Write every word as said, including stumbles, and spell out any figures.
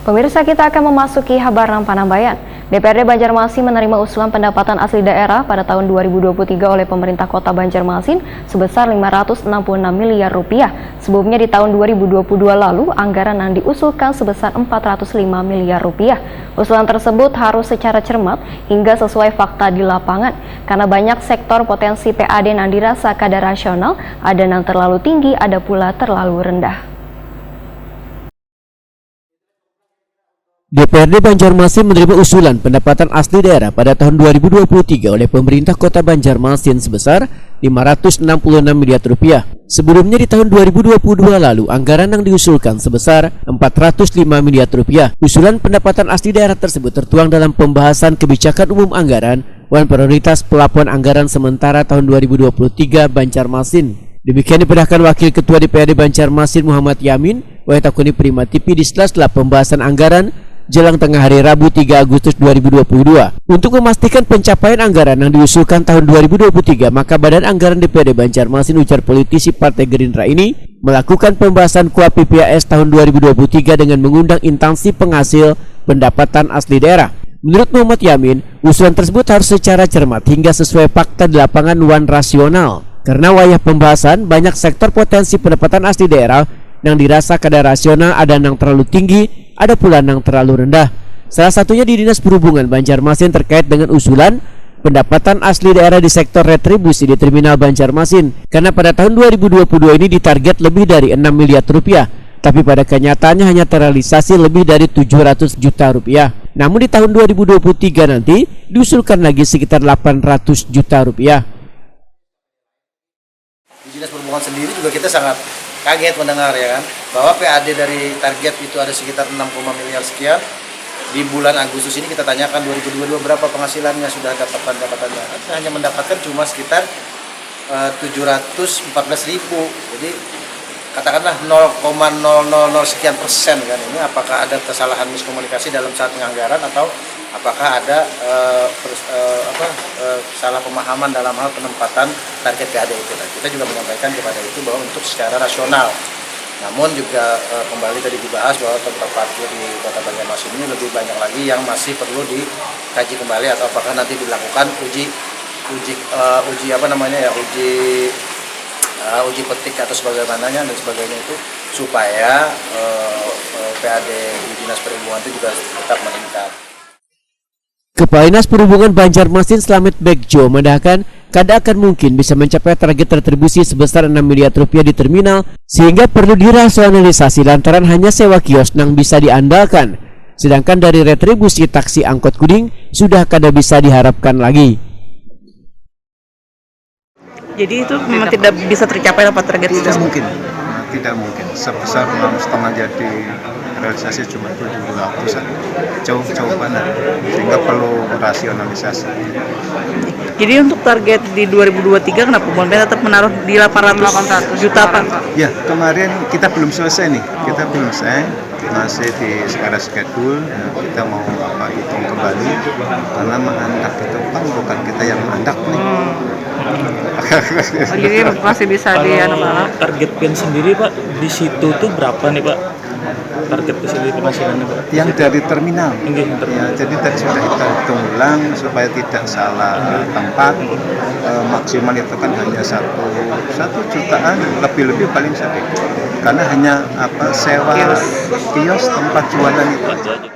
Pemirsa, kita akan memasuki habar nang panambayan. D P R D Banjarmasin menerima usulan pendapatan asli daerah pada tahun dua ribu dua puluh tiga oleh pemerintah kota Banjarmasin sebesar lima ratus enam puluh enam miliar rupiah. Sebelumnya, di tahun dua ribu dua puluh dua lalu, anggaran yang diusulkan sebesar empat ratus lima miliar rupiah. Usulan tersebut harus secara cermat hingga sesuai fakta di lapangan, karena banyak sektor potensi P A D yang dirasa kada rasional, ada yang terlalu tinggi, ada pula terlalu rendah. D P R D Banjarmasin menerima usulan pendapatan asli daerah pada tahun dua ribu dua puluh tiga oleh pemerintah kota Banjarmasin sebesar lima ratus enam puluh enam miliar rupiah. Sebelumnya, di tahun dua ribu dua puluh dua lalu, anggaran yang diusulkan sebesar empat ratus lima miliar rupiah. Usulan pendapatan asli daerah tersebut tertuang dalam pembahasan kebijakan umum anggaran wan prioritas pelaporan anggaran sementara tahun dua ribu dua puluh tiga Banjarmasin. Demikian dipedahkan Wakil Ketua D P R D Banjarmasin Muhammad Yamin, wayah takuni Prima T V di sela-sela pembahasan anggaran jelang tengah hari Rabu tiga Agustus dua ribu dua puluh dua. Untuk memastikan pencapaian anggaran yang diusulkan tahun dua ribu dua puluh tiga, maka Badan Anggaran D P R D Banjarmasin, ujar politisi Partai Gerindra ini, melakukan pembahasan KUA P P A S tahun dua ribu dua puluh tiga dengan mengundang instansi penghasil pendapatan asli daerah. Menurut Muhammad Yamin, usulan tersebut harus secara cermat hingga sesuai fakta di lapangan wan rasional. Karena wayah pembahasan, banyak sektor potensi pendapatan asli daerah yang dirasa kada rasional, ada yang terlalu tinggi, ada pula yang terlalu rendah. Salah satunya di Dinas Perhubungan Banjarmasin terkait dengan usulan pendapatan asli daerah di sektor retribusi di Terminal Banjarmasin. Karena pada tahun dua ribu dua puluh dua ini ditarget lebih dari enam miliar rupiah, tapi pada kenyataannya hanya terrealisasi lebih dari tujuh ratus juta rupiah. Namun, di tahun dua ribu dua puluh tiga nanti diusulkan lagi sekitar delapan ratus juta rupiah. Di Dinas Perhubungan sendiri juga kita sangat kaget mendengar, ya kan, bahwa P A D dari target itu ada sekitar enam koma miliar sekian. Di bulan Agustus ini kita tanyakan dua ribu dua puluh dua berapa penghasilannya, sudah dapat pendapatan, kita hanya mendapatkan cuma sekitar eh, tujuh ratus empat belas ribu. Jadi katakanlah nol koma nol nol nol sekian persen kan ini. Apakah ada kesalahan miskomunikasi dalam saat penganggaran atau apakah ada eh, pers- eh, apa eh, salah pemahaman dalam hal penempatan target P A D itu? Nah, kita juga menyampaikan kepada itu bahwa untuk secara rasional. Namun juga eh, kembali tadi dibahas bahwa tempat parkir di Kota Banjarmasin ini lebih banyak lagi yang masih perlu dikaji kembali atau apakah nanti dilakukan uji uji eh, uji apa namanya ya, uji eh, uji petik atau sebagaimananya dan sebagainya itu supaya eh, eh, P A D di Dinas Perhubungan itu juga tetap meningkat. Kepala Dinas Perhubungan Banjarmasin Slamet Begjo madahkan, kada akan mungkin bisa mencapai target retribusi sebesar enam miliar rupiah di terminal, sehingga perlu dirasionalisasi lantaran hanya sewa kios nang bisa diandalkan, sedangkan dari retribusi taksi angkot kuning sudah kada bisa diharapkan lagi. Jadi itu memang tidak bisa tercapai apa target itu? Tidak mungkin, tidak mungkin. Sebesar enam setengah jadi realisasi cuma tujuh ratus an, jauh jauh banget, sehingga perlu rasionalisasi. Jadi untuk target di dua ribu dua puluh tiga kenapa Bon Pen tetap menaruh di delapan ratus juta Pak? Ya, kemarin kita belum selesai nih, kita belum selesai, masih di sekarang schedule, ya, kita mau apa hitung kembali karena menghendak itu kan bukan kita yang menghendak nih. Oh, jadi masih bisa di anu Pak? Target Pen sendiri Pak di situ tuh berapa nih Pak? Target di sini penghasilannya Pak? Yang dari terminal. Enggak, yang terminal. Ya, jadi tadi sudah kita hitung ulang supaya tidak salah tempat. Eh, maksimal itu kan hanya satu satu jutaan, lebih-lebih paling satu. Karena hanya apa sewa kios, kios tempat jualan itu aja.